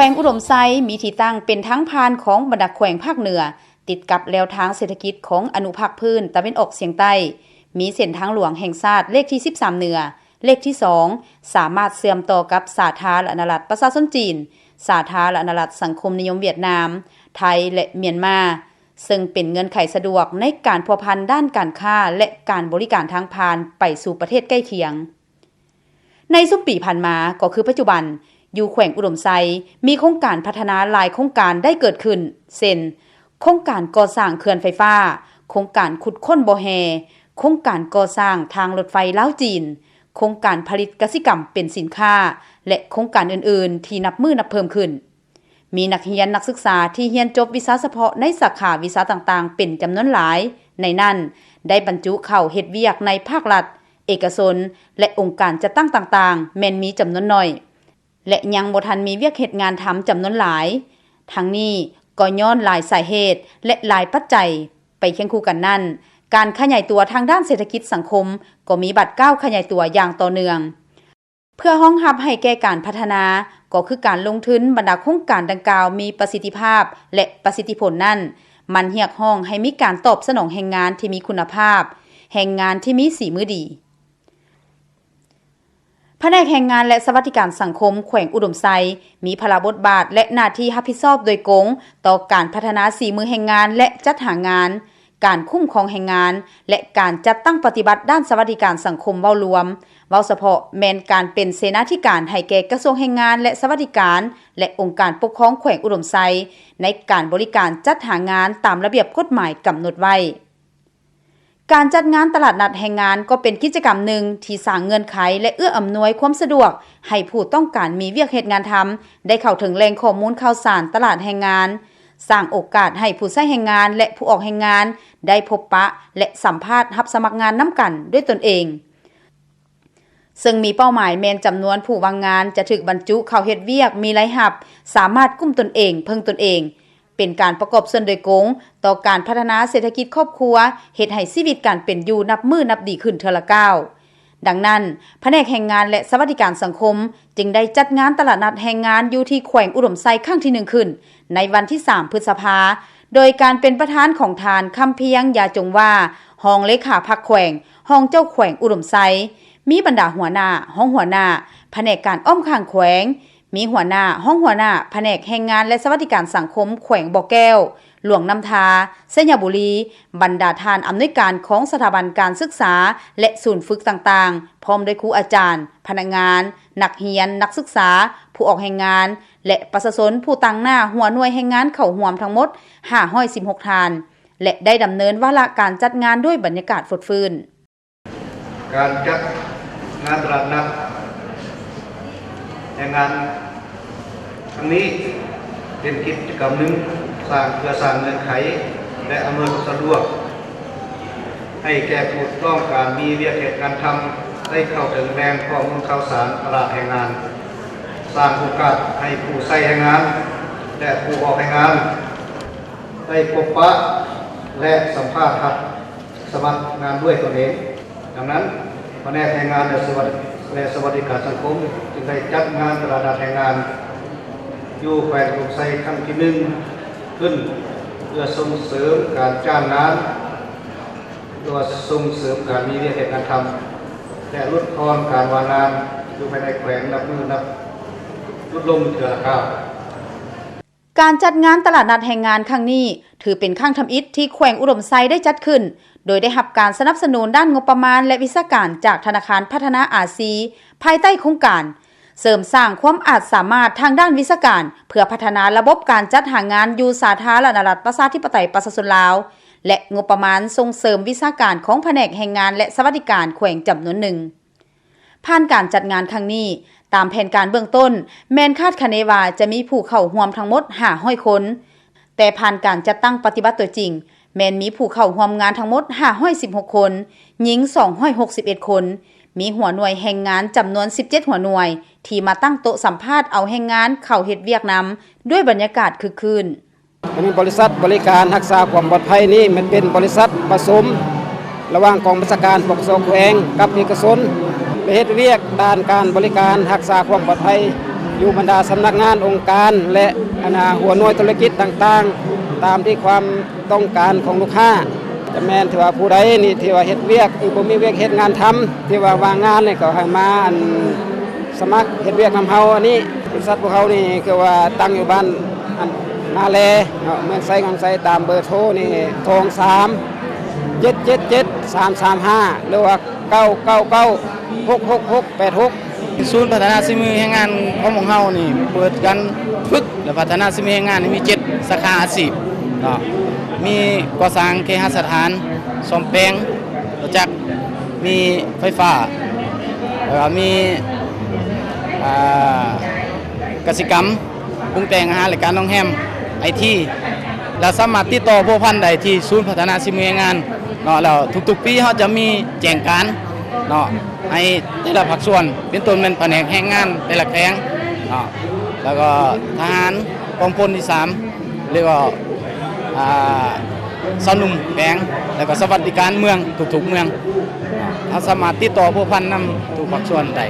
ວງອຸດົມໄຊ ມີທີ່ຕັ້ງເປັນທາງຜ່ານຂອງບັນດາແຂວງພາກເໜືອ ຕິດກັບແລວທາງເສດຖະກິດຂອງອະນຸພາກພື້ນຕາເວັນອອກສຽງໃຕ້, ມີເສັ້ນທາງຫຼວງແຫ່ງຊາດເລກທີສິບສາມເໜືອ, ເລກທີສອງ ສາມາດເຊື່ອມຕໍ່ກັບສາທາລະນະລັດປະຊາຊົນຈີນ, ສາທາລະນະລັດສັງຄົມນິຍົມຫວຽດນາມ, ໄທ ແລະ ມຽນມາ, ເຊິ່ງເປັນເງື່ອນໄຂສະດວກໃນການພົວພັນດ້ານການຄ້າ ແລະ ການບໍລິການທາງຜ່ານໄປສູ່ປະເທດໃກ້ຄຽງ. ໃນຊຸມປີຜ່ານມາ ກໍຄືປັດຈຸບັນ, ຢູ່ແຂວງອຸດົມໄຊ ມີໂຄງການພັດທະນາຫຼາຍໂຄງການໄດ້ເກີດຂຶ້ນ ເຊັ່ນ ໂຄງການກໍ່ສ້າງເຂື່ອນໄຟຟ້າ, ໂຄງການຂຸດຄົ້ນບໍ່ແຮ່, ໂຄງການກໍ່ສ້າງທາງລົດໄຟລາວຈີນ, ໂຄງການຜະລິດກະສິກຳເປັນສິນຄ້າ ແລະ ໂຄງການອື່ນໆ ທີ່ນັບມື້ນັບເພີ່ມຂຶ້ນ. ມີນັກຮຽນນັກສຶກສາທີ່ຮຽນຈົບວິຊາສະເພາະໃນສາຂາວິຊາຕ່າງໆເປັນຈຳນວນຫຼາຍ, ໃນນັ້ນໄດ້ບັນຈຸເຂົ້າເຮັດວຽກໃນພາກລັດ, ເອກະຊົນ ແລະ ອົງການຈັດຕັ້ງຕ່າງໆ ແມ່ນມີຈຳນວນໜ້ອຍ ແລະ ຍັງບໍ່ທັນມີວຽກເຮັດງານທຳຈຳນວນຫຼາຍ. ທັງນີ້ກໍຍ້ອນຫຼາຍສາເຫດ ແລະ ຫຼາຍປັດໄຈ. ໄປຄຽງຄູ່ກັນນັ້ນ, ການຂະຫຍາຍຕົວທາງດ້ານເສດຖະກິດສັງຄົມກໍມີບາດກ້າວຂະຫຍາຍຕົວຢ່າງຕໍ່ເນື່ອງ. ເພື່ອຮອງຮັບໃຫ້ແກ່ການພັດທະນາ ກໍຄືການລົງທຶນບັນດາໂຄງການດັ່ງກ່າວມີປະສິດທິພາບ ແລະ ປະສິດທິຜົນນັ້ນ, ມັນຮຽກຮ້ອງໃຫ້ມີການຕອບສະໜອງແຮງງານທີ່ມີຄຸນນະພາບ, ແຮງງານທີ່ມີສີມືດີ. ພະແນກແຮງງານ ແລະ ສະຫວັດດິການສັງຄົມແຂວງອຸດົມໄຊ ມີພາລະບົດບາດ ແລະ ໜ້າທີ່ຮັບຜິດຊອບໂດຍກົງຕໍ່ການພັດທະນາສີມືແຮງງານ ແລະ ຈັດຫາງານ, ການຄຸ້ມຄອງແຮງງານ ແລະ ການຈັດຕັ້ງປະຕິບັດດ້ານສະຫວັດດິການສັງຄົມເວົ້າລວມ, ເວົ້າສະເພາະແມ່ນການເປັນເສນາທິການໃຫ້ແກ່ກະຊວງແຮງງານ ແລະ ສະຫວັດດິການ ແລະ ອົງການປົກຄອງແຂວງອຸດົມໄຊ ໃນການບໍລິການຈັດຫາງານຕາມລະບຽບກົດໝາຍກຳນົດໄວ້. ການຈັດງານຕະຫຼາດນັດແຮງງານກໍເປັນກິດຈະກຳໜຶ່ງທີ່ສ້າງເງື່ອນໄຂ ແລະ ເອື້ອອຳນວຍຄວາມສະດວກໃຫ້ຜູ້ຕ້ອງການມີວຽກເຮັດງານທຳ ໄດ້ເຂົ້າເຖິງແຫຼ່ງຂໍ້ມູນຂ່າວສານຕະຫຼາດແຮງງານ, ສ້າງໂອກາດໃຫ້ຜູ້ໃຊ້ແຮງງານ ແລະ ຜູ້ອອກແຮງງານໄດ້ພົບປະ ແລະ ສຳພາດຮັບສະໝັກງານນຳກັນດ້ວຍຕົນເອງ. ເຊິ່ງມີເປົ້າໝາຍແມ່ນຈຳນວນຜູ້ວ່າງງານຈະຖືກບັນຈຸເຂົ້າເຮັດວຽກມີລາຍຮັບ, ສາມາດກຸ້ມຕົນເອງ, ເພິ່ງຕົນເອງ, ເປັນການປະກອບສ່ວນໂດຍກົງຕໍ່ການພັດທະນາເສດຖະກິດຄອບຄົວ, ເຮັດໃຫ້ຊີວິດການເປັນຢູ່ນັບມື້ນັບດີຂຶ້ນເທື່ອລະກ້າວ. ດັ່ງນັ້ນ, ພະແນກແຮງງານ ແລະ ສະຫວັດດີການສັງຄົມ ຈຶ່ງໄດ້ຈັດງານຕະຫຼາດນັດແຮງງານຢູ່ທີ່ແຂວງອຸດົມໄຊຄັ້ງທີໜຶ່ງຂຶ້ນ ໃນວັນທີສາມ ພຶດສະພາ, ໂດຍການເປັນປະທານຂອງທ່ານ ຄຳພຽງ ຢາຈົງວ່າ, ຮອງເລຂາພັກແຂວງ, ຮອງເຈົ້າແຂວງອຸດົມໄຊ, ມີບັນດາຫົວໜ້າ, ຮອງຫົວໜ້າ, ພະແນກການອ້ອມຂ້າງແຂວງ, ມີຫົວໜ້າ, ຮອງຫົວໜ້າ ພະແນກແຮງງານ ແລະ ສະຫວັດດີການສັງຄົມແຂວງບໍ່ແກ້ວ, ຫຼວງນ້ຳທາ, ໄຊຍະບູລີ, ບັນດາທ່ານອຳນວຍການຂອງສະຖາບັນການສຶກສາ ແລະ ສູນຝຶກຕ່າງໆ, ພ້ອມດ້ວຍຄູອາຈານ, ພະນັກງານ, ນັກຮຽນ, ນັກສຶກສາ, ຜູ້ອອກແຮງງານ ແລະ ປະຊາຊົນຜູ້ຕາງໜ້າຫົວໜ່ວຍແຮງງານເຂົ້າຮ່ວມທັງໝົດຫ້າຮ້ອຍສິບຫົກທ່ານ ແລະ ໄດ້ດຳເນີນວາລະການຈັດງານດ້ວຍບັນຍາກາດຟົດຟື້ນ. ການຈັດງານຕະຫຼາດນັດແຮງງານຄັ້ງນີ້ ເປັນກິດຈະກຳໜຶ່ງສ້າງ ເພື່ອສ້າງເງື່ອນໄຂ ແລະ ອຳນວຍຄວາມສະດວກ ໃຫ້ແກ່ຜູ້ຕ້ອງການມີວຽກເຮັດງານທຳ ໄດ້ເຂົ້າເຖິງແຫຼ່ງຂໍ້ມູນຂ່າວສານຕະຫຼາດແຮງງານ, ສ້າງໂອກາດໃຫ້ຜູ້ໃຊ້ແຮງງານ ແລະ ຜູ້ອອກແຮງງານ ໄດ້ພົບປະ ແລະ ສຳພາດຮັບສະໝັກງານດ້ວຍຕົນເອງ. ດັ່ງນັ້ນ, ພະແນກແຮງງານ ແລະ ສະຫວັດ ແລະ ສະຫວັດດີການສັງຄົມ ຈຶ່ງໄດ້ຈັດງານຕະຫຼາດນັດແຮງງານ ຢູ່ແຂວງອຸດົມໄຊຄັ້ງທີໜຶ່ງຂຶ້ນ ເພື່ອສົ່ງເສີມການຈ້າງງານ ຫຼືວ່າສົ່ງເສີມການມີວຽກເຮັດງານທຳ ແລະ ຫຼຸດຜ່ອນການວ່າງງານຢູ່ພາຍໃນແຂວງນັບມື້ນັບຫຼຸດລົງເທື່ອລະກ້າວ. ການຈັດງານຕະຫຼາດນັດແຮງງານຄັ້ງນີ້ ຖືເປັນຄັ້ງທຳອິດທີ່ແຂວງອຸດົມໄຊໄດ້ຈັດຂຶ້ນ, ໂດຍໄດ້ຮັບການສະໜັບສະໜູນດ້ານງົບປະມານ ແລະ ວິຊາການຈາກທະນາຄານພັດທະນາອາຊີ ພາຍໃຕ້ໂຄງການ ເສີມສ້າງຄວາມອາດສາມາດທາງດ້ານວິຊາການ ເພື່ອພັດທະນາລະບົບການຈັດຫາງານຢູ່ສາທາລະນະລັດປະຊາທິປະໄຕປະຊາຊົນລາວ ແລະ ງົບປະມານສົ່ງເສີມວິຊາການຂອງພະແນກແຮງງານ ແລະ ສະຫວັດດີການແຂວງຈຳນວນໜຶ່ງ. ຜ່ານການຈັດງານຄັ້ງນີ້, ຕາມແຜນການເບື້ອງຕົ້ນ ແມ່ນຄາດຄະເນວ່າຈະມີຜູ້ເຂົ້າຮ່ວມທັງໝົດຫ້າຮ້ອຍຄົນ, ແຕ່ຜ່ານການຈັດຕັ້ງປະຕິບັດຕົວຈິງ ແມ່ນມີຜູ້ເຂົ້າຮ່ວມງານທັງໝົດຫ້າຮ້ອຍສິບຫົກຄົນ, ຍິງສອງຮ້ອຍຫົກສິບເອັດຄົນ, ມີຫົວໜ່ວຍແຮງງານຈຳນວນສິບເຈັດຫົວໜ່ວຍ ທີ່ມາຕັ້ງໂຕະສຳພາດເອົາແຮງງານເຂົ້າເຮັດວຽກນຳ ດ້ວຍບັນຍາກາດຄຶກຄື້ນ. ອັນນີ້ບໍລິສັດບໍລິການຮັກສາຄວາມປອດໄພນີ້ ມັນເປັນບໍລິສັດປະສົມລະຫວ່າງກອງບັນຊາການ ປກສ ແຂວງ ກັບເອກະຊົນ ໄປເຮັດວຽກດ້ານການບໍລິການຮັກສາຄວາມປອດໄພ ຢູ່ບັນດາສຳນັກງານ ອົງການ ແລະ ອັນນ່າ ຫົວໜ່ວຍທຸລະກິດຕ່າງໆ ຕາມທີ່ຄວາມຕ້ອງການຂອງລູກຄ້າ. ຈະແມ່ນທີ່ວ່າຜູ້ໃດນີ້ທີ່ວ່າເຮັດວຽກ ຫຼື ບໍ່ມີວຽກເຮັດງານທຳ ທີ່ວ່າວ່າງງານນີ້ ກໍໃຫ້ມາ ອັນ ສະໝັກເຮັດວຽກນຳເຮົາ. ອັນນີ້ ບໍລິສັດພວກເຮົານີ້ ຄືວ່າຕັ້ງຢູ່ບ້ານ ອັນ ນາແລເນາະ ເມືອງໄຊ ງາມໄຊ. ຕາມເບີໂທນີ້ ສອງສາມເຈັດເຈັດເຈັດສາມສາມຫ້າ ຫຼືວ່າ ເກົ້າເກົ້າເກົ້າ ຫົກຫົກຫົກ ແປດຫົກ. ສູນພັດທະນາສີມືແຮງງານຂອງພວກເຮົານີ້ ເປີດການຝຶກ ແລະ ພັດທະນາສີມືແຮງງານນີ້ມີເຈັດສາຂາອາຊີບເນາະ ມີກໍ່ສ້າງເຄຫະສະຖານ, ສ້ອມແປງລົດຈັກ, ມີໄຟຟ້າ ແລ້ວກໍມີ ອ່າ ກະສິກຳ, ປຸງແຕ່ງອາຫານ ແລະ ການໂຮງແຮມ, ໄອທີ ແລະ ສາມາດຕິດຕໍ່ພົວພັນໄດ້ທີ່ສູນພັດທະນາສີມືແຮງງານເນາະ. ແລ້ວທຸກໆປີເຮົາຈະມີແຈ້ງການເນາະ ໃຫ້ແຕ່ລະພາກສ່ວນ ເປັນຕົ້ນແມ່ນພະແນກແຮງງານແຕ່ລະແຂວງເນາະ ແລ້ວກໍທະຫານກອງພົນທີສາມ ຫຼືວ່າ ອ່າ ຊາວໜຸ່ມແຂວງ ແລ້ວກໍສະຫວັດດີການເມືອງ ທຸກໆເມືອງ ເຮົາສາມາດຕິດຕໍ່ພົວພັນນຳທຸກພາກສ່ວນໄດ້.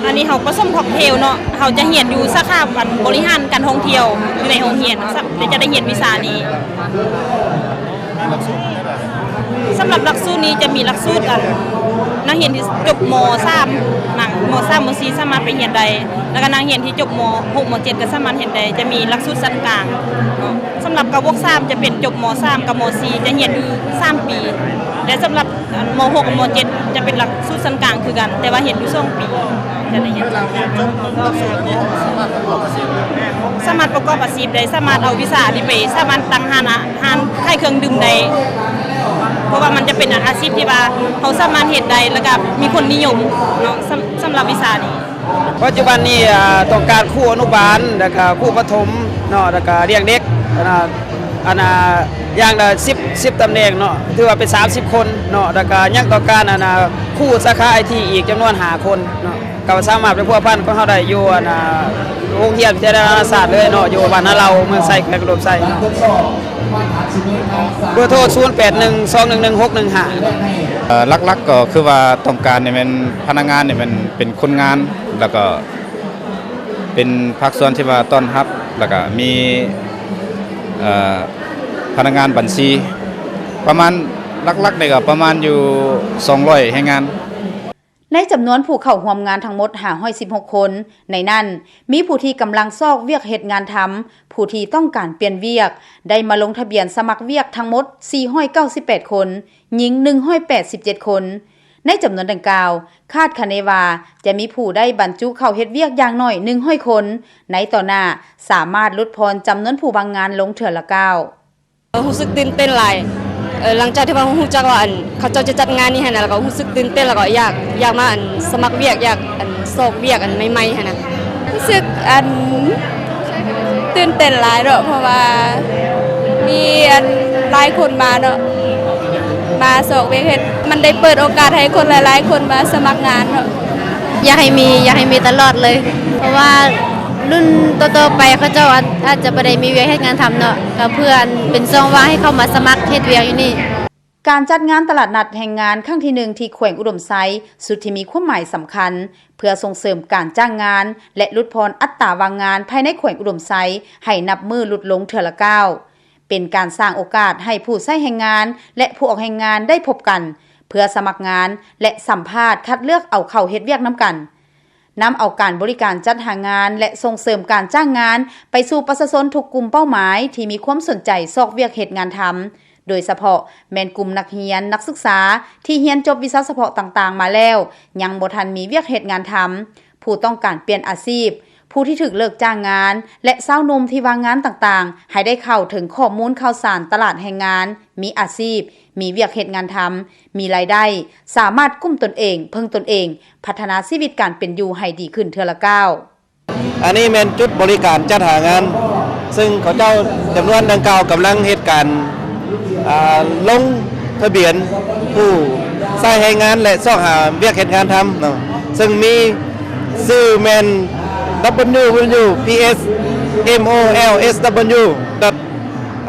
ອັນນີ້ເຮົາປະສົມຂ້ອກເທວເນາະ ເຮົາຈະຮຽນຢູ່ສາຂາ ອັນ ບໍລິຫານການທ່ອງທ່ຽວ ຢູ່ໃນໂຮງຮຽນ ແລະ ຈະໄດ້ຮຽນວິຊານີ້. ສຳລັບຫຼັກສູດນີ້ຈະມີຫຼັກສູດ ອັນ ນັກຮຽນທີ່ຈົບ ມ.ສາມ ນະ ມ.ສາມ ມ.ສີ່ ສາມາດໄປຮຽນໄດ້ ແລ້ວກໍນັກຮຽນທີ່ຈົບ ມ.ຫົກ ມ.ເຈັດ ກໍສາມາດຮຽນໄດ້. ຈະມີຫຼັກສູດຊັ້ນກາງເນາະ ສຳລັບ ເກົ້າບວກສາມ ຈະເປັນຈົບ ມ.ສາມ ກັບ ມ.ສີ່ ຈະຮຽນຢູ່ສາມປີ ແລະ ສຳລັບ ອັນ ມ.ຫົກ ກັບ ມ.ເຈັດ ຈະເປັນຫຼັກສູດຊັ້ນກາງຄືກັນ ແຕ່ວ່າຮຽນຢູ່ສອງປີ ຈະໄດ້ຮຽນ. ສາມາດປະກອບອາຊີບໄດ້ ສາມາດເອົາວິຊານີ້ໄປ ສາມາດຕັ້ງຮ້ານອາຫານຂາຍເຄື່ອງດື່ມໄດ້ ເພາະວ່າມັນຈະເປັນອາຊີບທີ່ວ່າເຮົາສາມາດເຮັດໄດ້ ແລ້ວກໍມີຄົນນິຍົມເນາະ ສຳ ສຳລັບວິຊານີ້. ປັດຈຸບັນນີ້ ອ່າ ຕ້ອງການຄູອະນຸບານ ແລ້ວກະຄູປະຖົມເນາະ ແລ້ວກະລ້ຽງເດັກ ອັນນ່າ ອັນນ່າ ຢ່າງລະສິບ ສິບຕຳແໜ່ງເນາະ ຖືວ່າເປັນສາມສິບຄົນເນາະ ແລ້ວກະຍັງຕ້ອງການ ອັນນ່າ ຄູສາຂາໄອທີອີກຈຳນວນຫ້າຄົນເນາະ ກໍສາມາດໄປພົວພັນຂອງເຮົາໄດ້ຢູ່ ອັນນ່າ ໂຮງຮຽນວິທະຍາໄລນານາຊາດເລີຍເນາະ ຢູ່ບ້ານນາເລົາ ເມືອງໄຊ ແຂວງອຸດົມໄຊ. ເບີໂທ ສູນແປດໜຶ່ງ ສອງໜຶ່ງໜຶ່ງ ຫົກໜຶ່ງຫ້າ. ເອີ ຫຼັກໆກໍຄືວ່າຕ້ອງການນີ້ແມ່ນພະນັກງານນີ້ແມ່ນເປັນຄົນງານ ແລ້ວກໍເປັນພາກສ່ວນທີ່ວ່າຕ້ອນຮັບ ແລ້ວກໍມີ ເອີ ພະນັກງານບັນຊີ ປະມານ ຫຼັກໆນີ້ກໍປະມານຢູ່ສອງຮ້ອຍແຮງງານ. ໃນຈຳນວນຜູ້ເຂົ້າຮ່ວມງານທັງໝົດຫ້າຮ້ອຍສິບຫົກຄົນ, ໃນນັ້ນມີຜູ້ທີ່ກຳລັງຊອກວຽກເຮັດງານທຳ, ຜູ້ທີ່ຕ້ອງການປ່ຽນວຽກ ໄດ້ມາລົງທະບຽນສະໝັກວຽກທັງໝົດສີ່ຮ້ອຍເກົ້າສິບແປດຄົນ, ຍິງໜຶ່ງຮ້ອຍແປດສິບເຈັດຄົນ. ໃນຈຳນວນດັ່ງກ່າວ, ຄາດຄະເນວ່າຈະມີຜູ້ໄດ້ບັນຈຸເຂົ້າເຮັດວຽກຢ່າງໜ້ອຍໜຶ່ງຮ້ອຍຄົນ, ໃນຕໍ່ໜ້າສາມາດຫຼຸດຜ່ອນຈຳນວນຜູ້ວ່າງງານລົງເທື່ອລະກ້າວ. ເອີ ຮູ້ສຶກຕື່ນເຕັ້ນຫຼາຍ ເອີ ຫຼັງຈາກທີ່ວ່າຮູ້ຈັກວ່າ ອັນ ເຂົາເຈົ້າຈະຈັດງານນີ້ຫັ້ນນະ ແລ້ວກໍຮູ້ສຶກຕື່ນເຕັ້ນ ແລ້ວກໍຢາກ ຢາກມາ ອັນ ສະໝັກວຽກ ຢາກ ອັນ ຊອກວຽກ ອັນ ໃໝ່ໆຫັ້ນນະ. ຮູ້ສຶກ ອັນ ຕື່ນເຕັ້ນຫຼາຍເນາະ ເພາະວ່າມີ ອັນ ຫຼາຍຄົນມາເນາະ ມາຊອກວຽກເຮັດ ມັນໄດ້ເປີດໂອກາດໃຫ້ຄົນຫຼາຍໆຄົນມາສະໝັກງານເນາະ. ຢາກໃຫ້ມີ ຢາກໃຫ້ມີຕະຫຼອດເລີຍ ເພາະວ່າ ລຸ້ນຕໍ່ໆໄປເຂົາເຈົ້າອາດ ອາດຈະບໍ່ໄດ້ມີວຽກເຮັດງານທຳເນາະ ກໍເພື່ອເປັນຊ່ອງວ່າງໃຫ້ເຂົ້າມາສະໝັກເຮັດວຽກຢູ່ນີ້. ການຈັດງານຕະຫຼາດນັດແຮງງານຄັ້ງທີໜຶ່ງທີ່ແຂວງອຸດົມໄຊ ສຸດທີ່ມີຄວາມໝາຍສຳຄັນ ເພື່ອສົ່ງເສີມການຈ້າງງານ ແລະ ຫຼຸດຜ່ອນອັດຕາວ່າງງານພາຍໃນແຂວງອຸດົມໄຊ ໃຫ້ນັບມື້ຫຼຸດລົງເທື່ອລະກ້າວ, ເປັນການສ້າງໂອກາດໃຫ້ຜູ້ໃຊ້ແຮງງານ ແລະ ຜູ້ອອກແຮງງານໄດ້ພົບກັນ ເພື່ອສະໝັກງານ ແລະ ສຳພາດຄັດເລືອກເອົາເຂົ້າເຮັດວຽກນຳກັນ. ນຳເອົາການບໍລິການຈັດຫາງານ ແລະ ສົ່ງເສີມການຈ້າງງານໄປສູ່ປະຊາຊົນທຸກກຸ່ມເປົ້າໝາຍທີ່ມີຄວາມສົນໃຈຊອກວຽກເຮັດງານທຳ, ໂດຍສະເພາະແມ່ນກຸ່ມນັກຮຽນ, ນັກສຶກສາທີ່ຮຽນຈົບວິຊາສະເພາະຕ່າງໆມາແລ້ວ ຍັງບໍ່ທັນມີວຽກເຮັດງານທຳ, ຜູ້ຕ້ອງການປ່ຽນອາຊີບ, ຜູ້ທີ່ຖືກເລີກຈ້າງງານ ແລະ ຊາວໜຸ່ມທີ່ວ່າງງານຕ່າງໆ ໃຫ້ໄດ້ເຂົ້າເຖິງຂໍ້ມູນຂ່າວສານຕະຫຼາດແຮງງານ, ມີອາຊີບ, ມີວຽກເຮັດງານທຳ, ມີລາຍໄດ້, ສາມາດກຸ້ມຕົນເອງ, ເພິ່ງຕົນເອງ, ພັດທະນາຊີວິດການເປັນຢູ່ໃຫ້ດີຂຶ້ນເທື່ອລະກ້າວ. ອັນນີ້ແມ່ນຈຸດບໍລິການຈັດຫາງານ ຊຶ່ງເຂົາເຈົ້າຈຳນວນດັ່ງກ່າວກຳລັງເຮັດການ ອ່າ ລົງທະບຽນຜູ້ໃຊ້ແຮງງານ ແລະ ຊອກຫາວຽກເຮັດງານທຳເນາະ ຊຶ່ງມີຊື່ແມ່ນ www.psmolsw.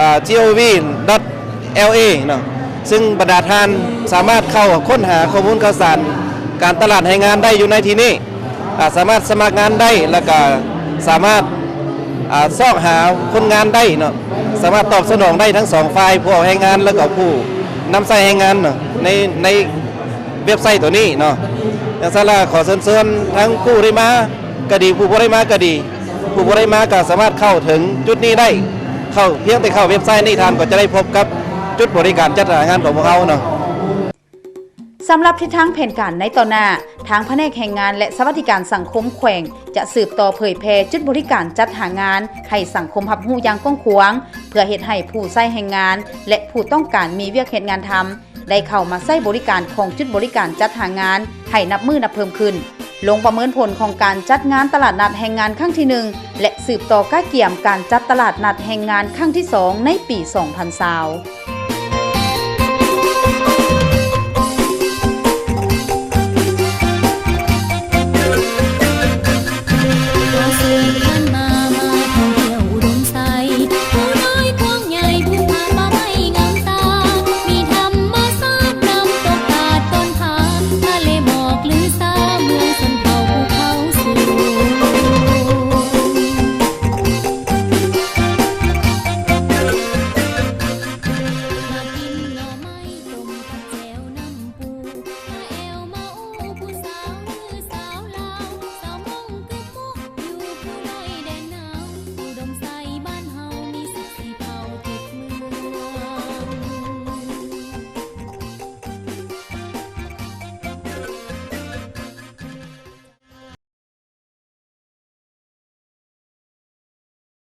ອ່າ gov.la ເນາະ ຊຶ່ງບັນດາທ່ານສາມາດເຂົ້າຄົ້ນຫາຂໍ້ມູນຂ່າວສານການຕະຫຼາດແຮງງານໄດ້ຢູ່ໃນທີ່ນີ້. ອ່າ ສາມາດສະໝັກງານໄດ້ ແລ້ວກໍສາມາດ ອ່າ ຊອກຫາຄົນງານໄດ້ເນາະ, ສາມາດຕອບສະໜອງໄດ້ທັງສອງຝ່າຍ ຜູ້ເອົາແຮງງານ ແລ້ວກໍຜູ້ນຳໃຊ້ແຮງງານເນາະ ໃນ ໃນເວັບໄຊໂຕນີ້ເນາະ. ຈັ່ງຊັ້ນລະ ຂໍເຊີນຊວນທັງຜູ້ໄດ້ມາກໍດີ ຜູ້ບໍ່ໄດ້ມາກໍດີ, ຜູ້ບໍ່ໄດ້ມາກໍສາມາດເຂົ້າເຖິງຈຸດນີ້ໄດ້, ເຂົ້າ ພຽງແຕ່ເຂົ້າເວັບໄຊນີ້ ທ່ານກໍຈະໄດ້ພົບກັບຈຸດບໍລິການຈັດຫາງານຂອງພວກເຮົາເນາະ. ສຳລັບທິດທາງແຜນການໃນຕໍ່ໜ້າ, ທາງພະແນກແຮງງານ ແລະ ສະຫວັດດີການສັງຄົມແຂວງ ຈະສືບຕໍ່ເຜີຍແຜ່ຈຸດບໍລິການຈັດຫາງານໃຫ້ສັງຄົມຮັບຮູ້ຢ່າງກວ້າງຂວາງ, ເພື່ອເຮັດໃຫ້ຜູ້ໃຊ້ແຮງງານ ແລະ ຜູ້ຕ້ອງການມີວຽກເຮັດງານທຳ ໄດ້ເຂົ້າມາໃຊ້ບໍລິການຂອງຈຸດບໍລິການຈັດຫາງານໃຫ້ນັບມື້ນັບເພີ່ມຂຶ້ນ, ລົງປະເມີນຜົນຂອງການຈັດງານຕະຫຼາດນັດແຮງງານຄັ້ງທີໜຶ່ງ ແລະ ສືບຕໍ່ກະກຽມການຈັດຕະຫຼາດນັດແຮງງານຄັ້ງທີສອງໃນປີສອງພັນຊາວ.